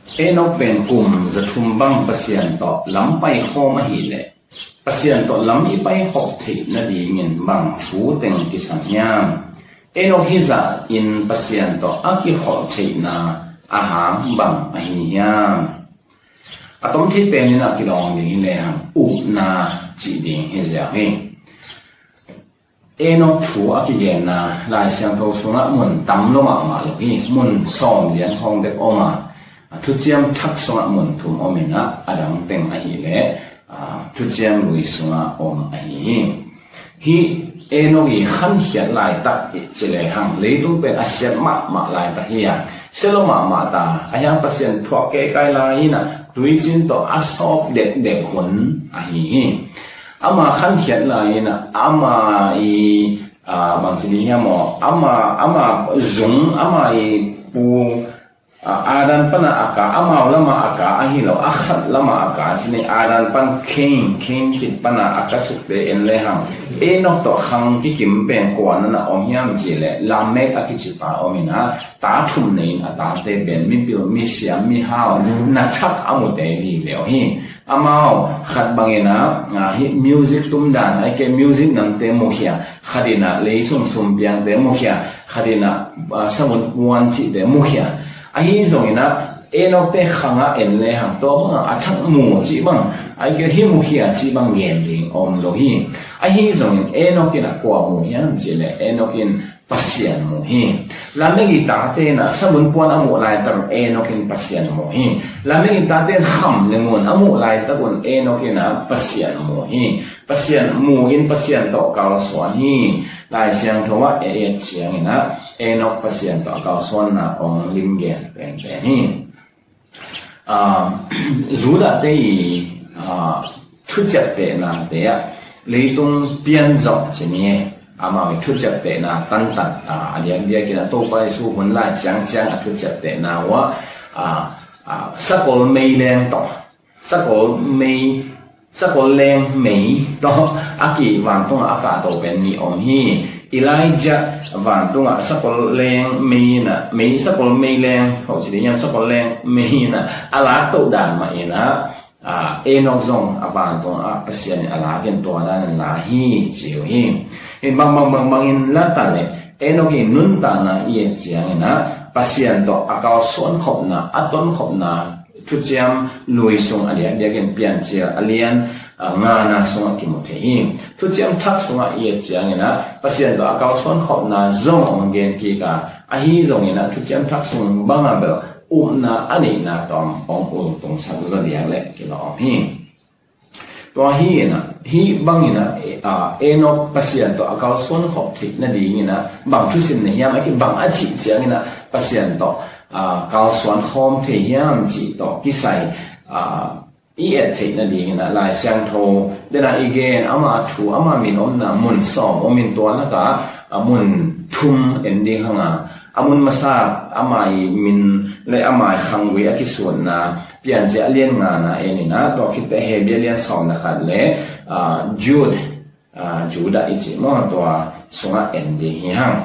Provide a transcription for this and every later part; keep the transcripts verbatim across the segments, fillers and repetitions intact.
Enok pen kum zathum bang Pasian tawh lam paikhawm ahih leh Pasian tawh lam i paikhawm theih nadingin bang thu teng kisam hiam? Enok hizah in Pasian tawh a kikhawm theihna a hang bang ahi hiam? A tom thei penin a kilawng ding hi lehang upna cih ding hi ziau hi. Enok thu a kigenna Lai Siangtho sungah mun tam lo mahmah lo hi. Mun sawm lian khawng bek om a, a Thuciam Thak sungah mun thum om in a, a dang teng ahih leh a, Thuciam Lui sungah om ahi hi. Hih Enok i khankhiat laitak i ci lehang leitung pen a siat mahmah laitak hi a, sia lo mahmah ta a hiang Pasian thuak keikai lai in a, tuicin tawh a sawp dekdek hun ahi hi. Ama khankhiat lai in a, ama i, a, bangci ding hiam aw, ama, ama zung, ama i pu, a, Adam pana a ka, amau lama a ka ahi lo, a khat lama a ka cini, Adam pan Cain, Cain khit pana a ka sukte en lehang Enok tawh khang kikim pen kua na na om hiam ci leh Lamek a kici pa om in a, ta thum nei in a tate pen mipil, misiam, mihau, na thak a mute hi leu hi. Amau khat bangin a, a, hih music tumdan, ahih kei music namte mukhia, khat in a lei sung sum piangte mukhia, khat in a, a, savun puan cihte mukhia. Ahi zongin a Enokte khangah en lehang tua bangah a thak mu cih bang, ahih kei hih mukhia cih bang gen ding om lo hi. Ahi zongin Enok in a kua mu hiam cih leh Enok in Pasian mu hi. Lamek i tate in a savun puan a muh laitak un Enok in Pasian mu hi. Lamek i tate in kham le ngun a muh laitak un Enok in a Pasian mu hi. Pasian mu in Pasian tawh kalsuan hi. Lai Siangtho ah e et ciangin a Enok Pasian tawh a kalsuanna ong limgen penpen hi. A, Judah te i, a, thuciaptehna te ah leitung pian zawh ci ni e. Amau i thuciaptehna tantan, a, a diakdiakin a Topa Jesu hun lai ciangciang a thuciaptehna uh ah, a, a, sakol mei leng tawh, sakol mei, sakol leng mei tawh a ki vantungah a kahto pen nih om hi. Elijah vantungah sakol leng mei in a, mei, sakol mei leng, hoh ci ding hiam, sakol leng mei in a, a laktoh dan mah in a, a, Enok zong a vantungah Pasian in a lakin tua danin la hi ci uh hi. In bangbang bangbangin la ta leh Enok i nuntakna i et ciangin a Pasian tawh a kalsuan khopna, a ton khopna, Thuciam Lui sung a diakdiakin Piancil a lian, a, ngana sungah kimu thei hi. Thuciam Thak sungah i et ciangin a Pasian tawh a kalsuan khopna zong ong gen kik a, ahi zongin a Thuciam Thak sung bangah bel upna a neihna tawh ong ultungsak zaw diak leh kilawm hi. Tua hi in a, hih bangin a, a, Enok Pasian tawh a kalsuan khop theih nadingin a bang thusim na hiam, a ki bang a cih ciangin a Pasian tawh, a, kalsuan khawm thei hiam cih tawh kisai, a, i et theih nadingin a Lai Siangtho dena i gen ama thu, ama min omna mun sawm om in tua lakah, a, mun thum en ding hang a, a mun masa ama i min le ama i khanggui a kisutna Piancil a lian ngana en in a, tua khit teh Hebru a lian sawm le khat le, a, Jude, a, Judah i cih maw, tua sungah en ding hi hang.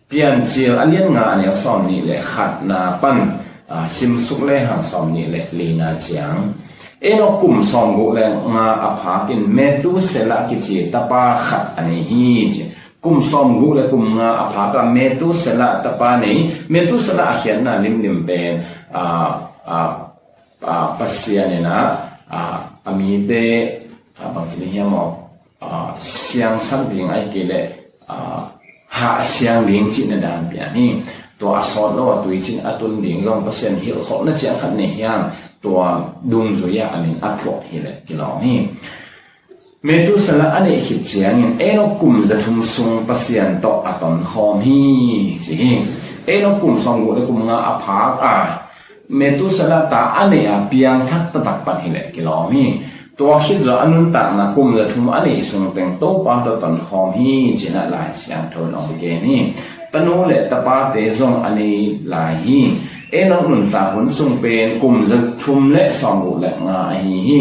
Piancil a lian nga a neu sawm nih le khatna pan, a, simsuk lehang sawm nih le lina ciang. Enok kum sawm guk le nga a phak in Methuselah kici tapa khat a nei hi ci. Kum sawm guk le kum nga a phak a Methuselah tapa nei, Methuselah a khiatna limlim pen, a, a, a, Pasian in a, a, a mite, a, bangci ding hiam aw, a, siangsak ding ahih kei leh, a, hahsiang ding cihna dan pian hi. Tua a sawt lo a tuicin a tun ding zong Pasian hilhkholhna ciang khat nei hiam, tua dungzui ah a min a thuak hi leh kilawm hi. Methuselah a neih khit ciangin Enok kum zathum sung Pasian tawh a tonkhawm hi ci hi. Enok kum sawm guk le kum nga a phak a, Methuselah ta a neih a piangthak taktak pan hi leh kilawm hi. Tua khit zawh a nuntakna kum zathum a neih sung teng Topa tawh tonkhawm hi ci-in a Lai Siangtho in hong gen hi. Tanu le tapate zong a nei lai hi. Enok nuntak hun sung pen kum zathum le sawm guk le nga ahi hi.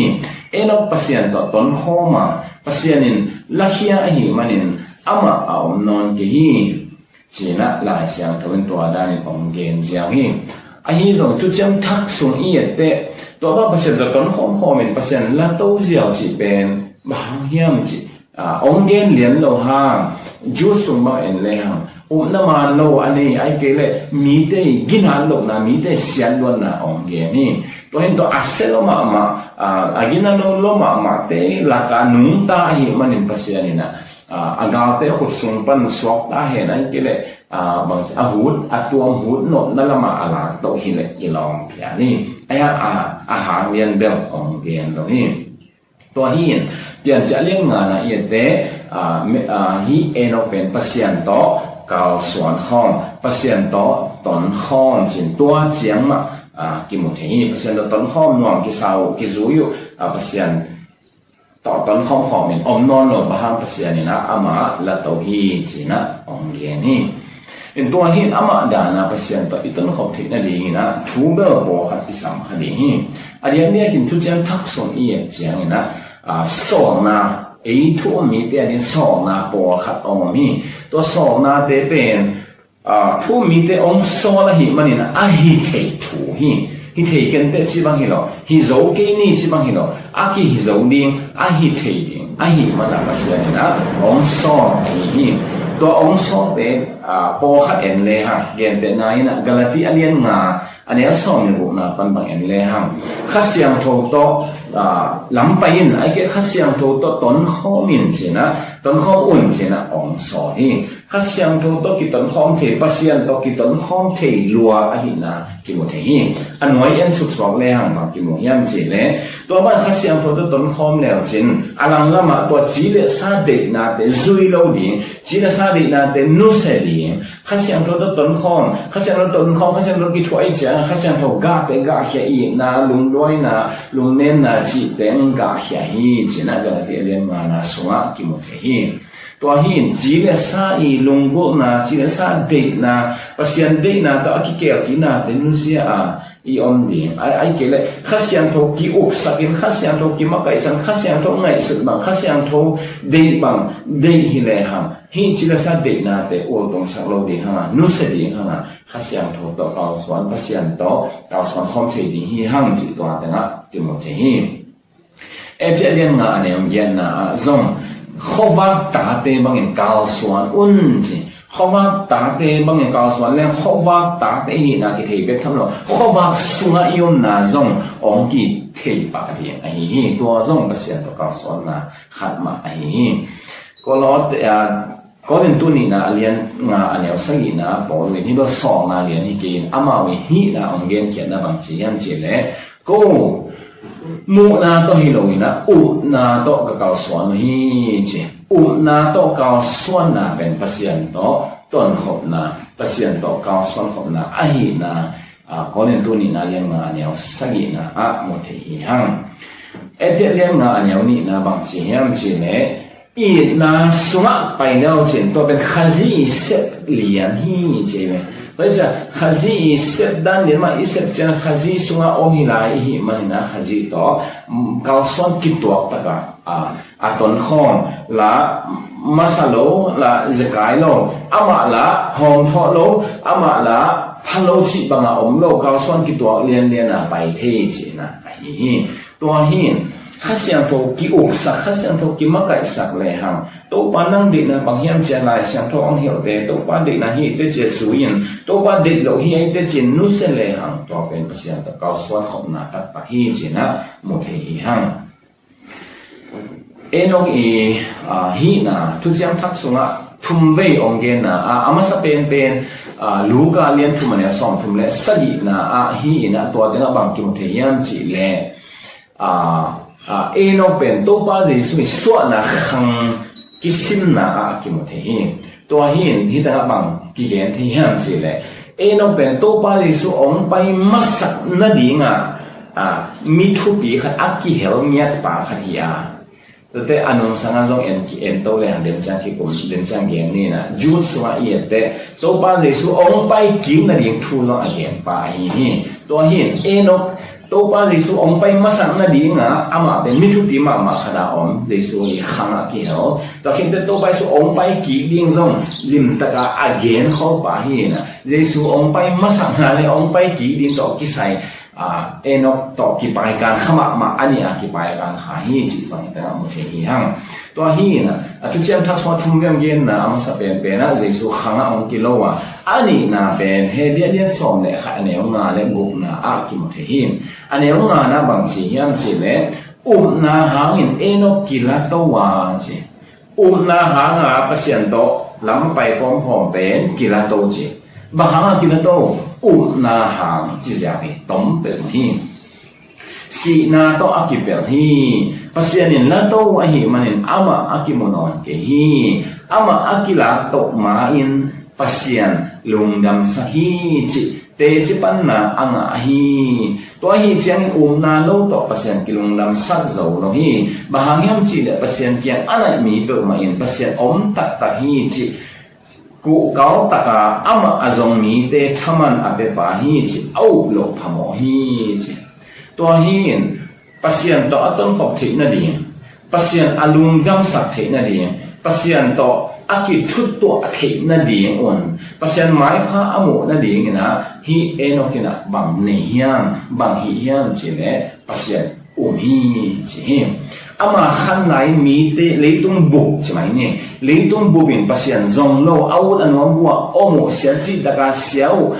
Enok Pasian tawh tonkhawm a, Pasian in lakhia ahih manin amah a om nawn kei hi. Ci-in a Lai Siangtho in tua danin hong gen ziau hi. Ahi zong Thuciam Thak sung i et teh, tua bang Pasian tawh tonkhawm khawm in Pasian la to ziau cih pen bang hang hiam cih, a, hong gen lian lo hang, Jude sung bang en le hang, upna man lo a nei, ahih kei leh mite i gina lohna, mite siatluatna hong gen hi. Tua hi in tua a sia lo mahmah, a, a gina lo lo mahmahte lakah nungta ahih manin Pasian in a, a, a galte khut sung pan suakta hen, ahih kei leh, a, bang a hut, a tuam hut nopna lamah a lak toh hi leh kilawm phial hi. Ahi a, a, a hang lian bel hong gen lo hi. Tua hi in, Piancil a lian ngana i et teh, a, mi, a, hih Enok pen Pasian tawh kalsuan khawm, Pasian tawh tonkhawm cih tua ciang mah, a, kimu thei hi. Pasian tawh tonkhawm nuam, kisa uh, kizui uh, a, Pasian tawh tonkhawm khawm in om nawn lo, bang hang, Pasian in a, amah la to hi ci-in a hong gen hi. In tua hi in amah dan a Pasian tawh i tonkhawm theih nadingin a thu bel pawlkhat kisam kha ding hi. A diakdiakin Thuciam Thak sung i et ciangin a, a, sawlna, ei thu um mite adingin sawlna pawlkhat om hi. Tua sawlnate pen, a, thu um mite hong sawl ahih manin a hi thei thu hi. Hi thei kei inteh ci bang hi lo, hi zo kei ni ci bang hi lo, a kihi zo ding, a hi thei ding ahih manin a Pasian in a hong sawl ahi hi. Tua hong sawlte, a, pawlkhat en le hang, gentehna in a Galati a lian nga, a neu sawm le gukna pan bang en le hang, Kha Siangtho tawh, a, lam pai in, ahih kei leh Kha Siangtho tawh tonkhawm in ci-in a, tonkhawm un ci-in a hong sawl hi. Kha Siangtho tawh kitonkhawm thei, Pasian tawh kitonkhawm thei lua ahihna kimu thei hi. A nuai en suksuak le hang bang kimu hiam cih leh, tua bang Kha Siangtho tawh tonkhawm le uh cin, a langlamah tua ci le sa deihnate zui lo ding, ci le sa deihnate nusia ding, Kha Siangtho tawh tonkhawm, Kha Siangtho tawh tonkhawm, Kha Siangtho kithuah i ciang, Kha Siangtho gahte gahkhia, itna, lungduaina, lungnenna cihte gahkhia hi ci-in a Galati a lian ngana sungah kimu thei hi. Tua hi in ci le sa i lunggulhna, ci le sa deihna, Pasian deihna tawh a kikel kihnate nusia a i om ding. Ahih kei leh Kha Siangtho ki-uksak in, Kha Siangtho kimakaihsak in, Kha Siangtho ngaihsut bang, Kha Siangtho deih bang deih hi le hang, hih ci le sa deihnate ultungsak lo ding hang a, nusia ding hang a, Kha Siangtho tawh kalsuan, Pasian tawh kalsuan khawm thei ding hi hang cih tua tengah kimu thei hi. Efesa a lian nga a neu giatna ah zong, khuavak tate bangin kalsuan un ci. Khuavak tate bangin kalsuan leng khuavak tate hihna kithei bek tham lo, khuavak sungah i omna zong hong kithei pah ding ahi hi. Tua zong Pasian tawh kalsuanna khat mah ahi hi. Kolose, a, Korintu nihna a lian nga a neu sagihna ah Paul in hih bel sawlna lian hi kei in, amau in hihna hong genkhiatna bang ci hiam cih leh, ko muhna tawh hi lo in a, upna tawh ka kalsuan uh hi ci. Upna tawh kalsuanna pen Pasian tawh tonkhopna, Pasian tawh kalsuan khopna ahihna, a, Korintu nihna a lian nga a neu sagihna ah mu thei hi hang. Efesa a lian nga a neu nihna bang ci hiam cih leh, itna sungah pai le uh cin, tua pen Khazih i sep lian hi ci ve. Tua hi ciang Khazih i sep dan lian mah i sep ciang Khazih sungah om hi lai i hih manin a, Khazih tawh, mm, kalsuan kituak tak a, a, a tonkhawm, la masa lo, la zekai lo, amah la hawmthawh lo, amah la pha lo cih bang a om lo, kalsuan kituak lianlian a pai thei cihna ahi hi. Tua hi in, Kha Siangtho ki-uksak, Kha Siangtho kimakaihsak le hang, Topa nang deihna bang hiam ci-a Lai Siangtho hong hilhte, Topa deihna hi ei teh ci-a zui in, Topa deih loh hi ei teh ci-in nusia le hang, tua pen Pasian tawh kalsuan khopna taktak hi ci-in a mu thei hi hang. Enok i, a, hihna Thuciam Thak sungah thum vei hong genna, a, a masa penpen, a, Luka lian thum a neu sawmthum le sagihna ah hi in a, tua tengah bang kimu thei hiam cih leh, a, a, Enok pen Topa Jesu i suahna khang kisimna ah kimu thei hi. Tua hi in hih tengah bang kigen thei hiam cih leh, Enok pen Topa Jesu hong pai masak nadingah, a, mi thupi khat, a kihel ngiat pa khat hi a, Tuate a nungsangah zong en, en to le hang den ciang kikum, den ciang gen ni na. Jude sungah i etteh Topa Jesu hong pai kik nading thu zong a gen pa ahi hi. Tua hi in Enok Topa Jesu hong pai masak nadingah amah pen mithupi mahmah khat a om, Jesu i khangah kihel. Tua khinte Topa Jesu hong pai kik ding zong limtaka a gen khol pa hi na. Jesu hong pai masak na le hong pai kik ding tawh kisai a, Enok tawh kipaikan kha mahmah a nih a kipaikan kha hi cih zong hih tengah mu thei hi hang. Tua hi na, a thuciam thak sungah thum veng genna a masa penpen ah Jesu khangah hong kilo a, a nihna pen Hebru a lian sawm le khat a neu nga le gukna ah kimu thei hi. A neu ngana bang ci hiam cih leh upna hangin Enok kila to a ci. Upna hanga Pasian tawh lam a pai kawmkawm pen kila to ci. Bang hanga kila to? Upna hang ci ziau hi, tom peuh hi. Sihna tawh a kipelh hi. Pasian in la to ahih manin amah a kimu nawn kei hi. Amah a kilak toh ma-in Pasian lungdamsak hi cih teci panna a ngah hi. Tua ahi ciangin upna lo tawh Pasian kilungdamsak zo lo hi. Bang hang hiam cih leh Pasian kiang a naih mi peuhmah in Pasian om taktak hi cih kuhkau taka amah a zong mite thaman a pepa hi cih a up loh phamawh hi cih. Tua hi in Pasian tawh a tonkhop theih nading, Pasian a lungdamsak theih nading, Pasian tawh a kithutuah theih nading un Pasian maipha a muh nadingin ah hih Enok in ah bang nei hiam, bang hih hiam cih leh Pasian um hi ci hi. Ama khan lai mite leitung bup ci mai ni. Leitung bup in Pasian zong lo, a ut a nuam buah om uh, siat cih taka sia uh.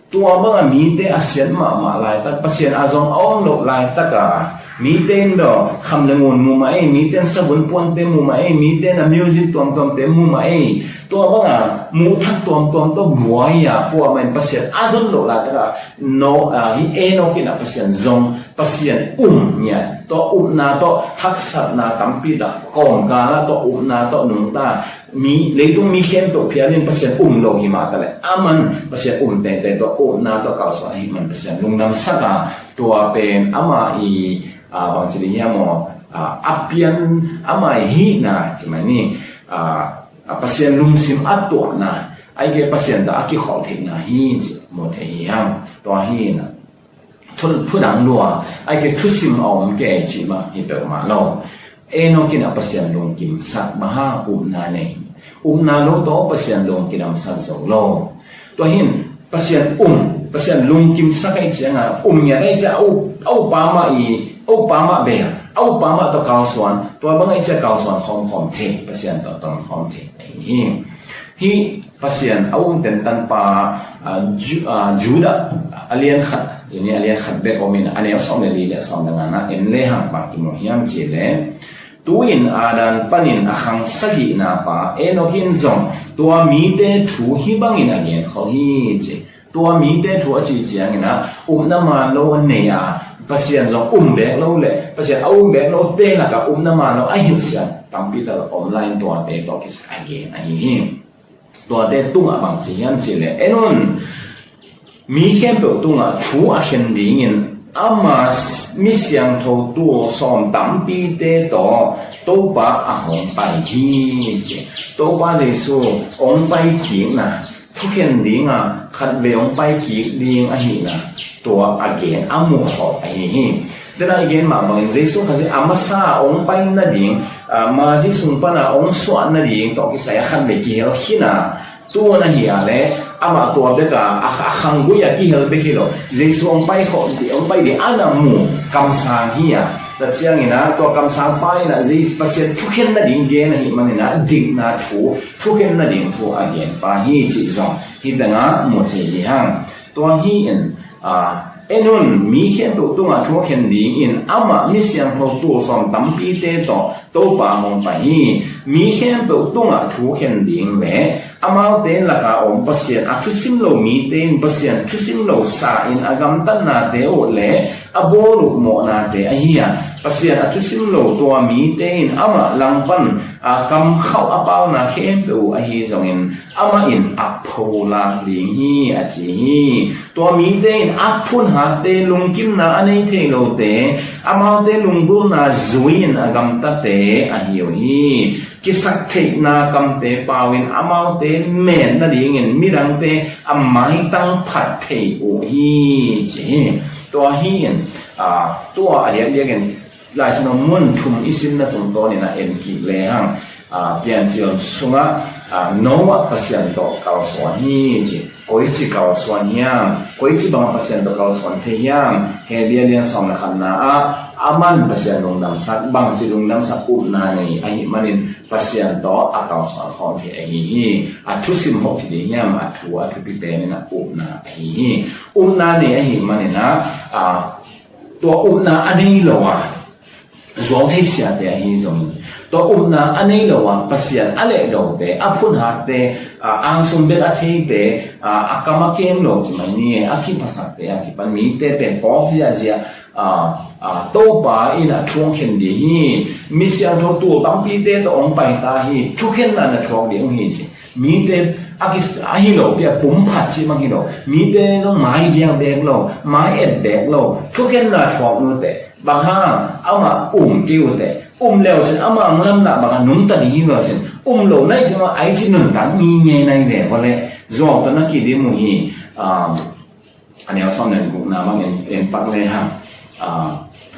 Tua banga mite a siat mahmah laitak, Pasian a zong a om loh laitaka mite in daw kham le ngun mu mah ei, mite in savun puante mu mah ei, mite in a music tuamtuamte mu mah ei. Tua banga muh thak tuamtuam tawh buai-a kuamah in Pasian a zon loh laitaka no, a, hih Enok in ah Pasian zong Pasian um ngiat tawh upna tawh haksatna tampi tak kawmkalah tawh upna tawh nungta mi, leitung mi khempeuh phialin Pasian um lo hi mah taleh aman Pasian um tengteng tawh upna tawh kalsuan ahih man Pasian lungdamsak a, tua pen ama i, a, bangci ding hiam aw, a, a pian ama i hihna ci mai ni, a, a, Pasian lungsim a tuahna, ahih kei Pasian tawh a kikholh theihna hi ci mu thei hi hang. Tua hi na. Thu, thu dang lua, ahih kei thusim a om kei cih mah hi peuhmah lo. Enok in ah Pasian lungkimsak, bang hang upna nei. Upna lo tawh Pasian lungkidamsak zo lo. Tua hi in Pasian um, Pasian lungkimsak ahih ciangin um ngiat ahih ciang a up, a upa mah i, a upa mah bel, a upa mah tawh kalsuan, tua bang ahih ciang kalsuan khawmkhawm thei, Pasian tawh ton khawm thei ahi hi. Hih Pasian a um tentanpa, a, Ju-, a, Judah a lian khat, Judah a lian khat bek om in a neu sawm le li le sawm le ngana en lehang bang kimu hiam cih leh, tu-in Adam panin a khang sagihna pa Enok in zong tua mite thu hih bangin a genkhol hi ci. Tua mite thu a cih ciangin ah upna man lo a nei a, Pasian zong um bek lo le Pasian a um bek lote lakah upna man lo a hilhsiam tampi tak om lai-in tuate tawh kisai a gen ahi hi. Tuate tungah bang ci hiam cih leh, en un, mi khempeuh tungah thu a khen dingin ama s-, mi siangtho tul sawm tampite tawh Topa a hong pai hi ci. Topa Jesu hong pai kikna, thukhen dinga khatvei hong pai kik ding ahihna, tua a gen a mukhawh ahi hi. Dena i gen mah bangin Jesu Khazih a masa hong pai nading, a, mazi sung pana hong suah nading tawh kisai a khatvei kihel khin a, tu na hi a leh amah tua beka a, a khanggui a kihel bek hi lo. Jesu hong pai khawh ding, hong pai ding a na mu kamsang hi a, tua ciangin ah tua kamsang pa in ah Jesu Pasian thukhen nading gen ahih manin ah dikna thu, thukhen nading thu a gen pa hi cih zong hih tengah mu thei hi hang. Tua hi in, a, en un, mi khempeuh tungah thu a khen dingin amah mi siangtho tul sawm tampite tawh Topa hong pai hi. Mi khempeuh tungah thu khen ding le Amaute laka om Pasian a thusim lo mite in Pasian thusim lo sa in a gamtatnate uh le a bawl uh mawhnate ahi a, Pasian a thusim lo tua mite in amah langpan a kamkhauh a pauna khempeuh uh ahi zongin amah in a pholak ding hi, a ci hi. Tua mite in a phunhatte, lungkimna a nei thei lote, amaute lunggulhna zui in a gamtate ahi uh hi. Kisaktheihna kamte pau in amaute met nadingin midangte a maitang phat thei uh hi, ci hi. Tua hi in, aa, tua a diakdiakin Lai Siangtho mun thum i simna tungtawnin a en kik lehang, aa, Piancil sungah, aa, Noah Pasian tawh kalsuan hi, ci. Koici kalsuan hiam? Koici bangah Pasian tawh kalsuan thei hiam? Hebru lian sawm le khatna ah, aman Pasian lungdamsak, bangci lungdamsak, upna nei ahih manin Pasian tawh a kalsuan khawm thei ahi hi. A thusim hoh ci ding hiam? A thu, a thupi pen in a upna ahi hi. Upna nei ahih manin a, a, tua upna a nei lo a zuau thei siate ahi zongin, tua upna a nei lo a Pasian a lehdote, a phunhatte, a, angsung bek a theite, a, a kam a kem lo ci mai ni, a kiphasakte a kipan mite pen phawk ziahziah, a, a, Topa in a thuang khen ding hi. Mi siangtho tul tampite tawh hong pai ta hi. Thukhenna na thuak ding hi, ci. Mite a ki, a hi lo pi a pumphat ci mang hi lo. Mite zong mai biak bek lo, mai et bek lo. Thukhenna thuak nute. Bang hang, amah um kei uh teh. Um le uh cin, amah ang lamna bang a nungta ding hi uh cin. Um lo nai cin, a i ci nuntak mi ngei nai ve vua le. Zuau tawh na kidim uh hi. A, a neu sawm le gukna bang en, en pak le hang. A,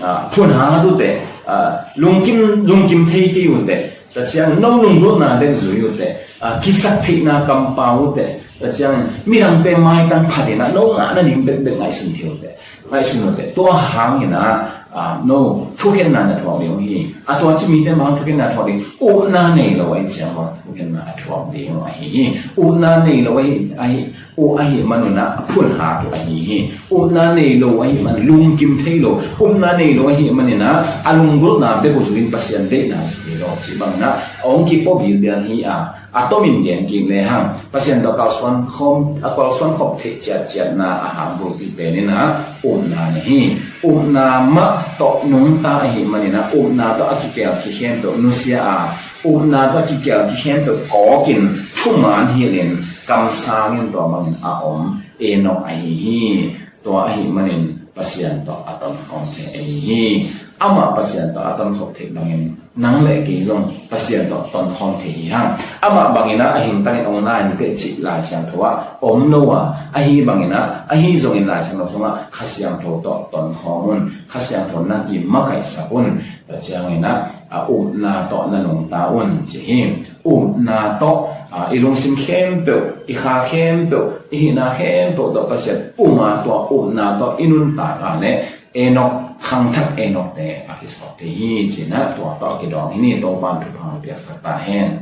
a, phun hang a tu teh. A, lungkim, lungkim thei kei uh teh. Tua ciang no lunggulhna bek zui uh teh. A, kisaktheihna kampau uh teh. Tua ciang midangte maitang phat in a no ngah nading bekbek ngaihsun thei uh teh. Ngaihsun uh teh. Tua hangin a, a, no thukhenna na thuak ding uh hi. A tua ci mite bang thukhenna thuak ding. Upna nei lo ahi ciang bang thukhenna a thuak ding uh ahi hi. Upna nei lo ahi, ahi, uh ahi manun a phun hat uh ahi hi. Upna nei lo ahi man lungkim thei lo. Upna nei lo ahi manin a, a lunggulhna bek uh zui in Pasian deihna zui lo. Ci bangin a, a hong kipua bilbial hi a, a tomin gen kik lehang Pasian tawh kalsuan khawm, a kalsuan khop theih ciatciatna a hang bulpi pen in a upna na hi. Upna mah tawh nungta ahi manin a upna tawh a kikel kikhempeuh nusia a, upna tawh a kikel kikhempeuh kawkin thuman hilhin kamsangin tua bangin a om Enok ahi hi. Tua ahih manin Pasian tawh a tonkhawm thei ahi hi. Amah Pasian tawh a tonkhawm thei bangin nang le kei zong Pasian tawh tonkhawm thei hi hang. Amah bangin a hingtangin hong lai in teh cih Lai Siangtho ah om lo a, ahi bangin a, ahi zongin Lai Siangtho sungah Kha Siangtho tawh tonkhawm un. Kha Siangtho na i makaihsak un. Tua ciangin a, a upna tawh na nungta un ci hi. Upna tawh, a, i lungsim khempeuh, i kha khempeuh, i hihna khempeuh tawh Pasian um a, tua upna tawh i nuntak a leh Enok, khangthak Enokte a kisawt thei hi, ci-in a tua tawh a kidawng hi ni. Topa'n thupha piaksak ta hen.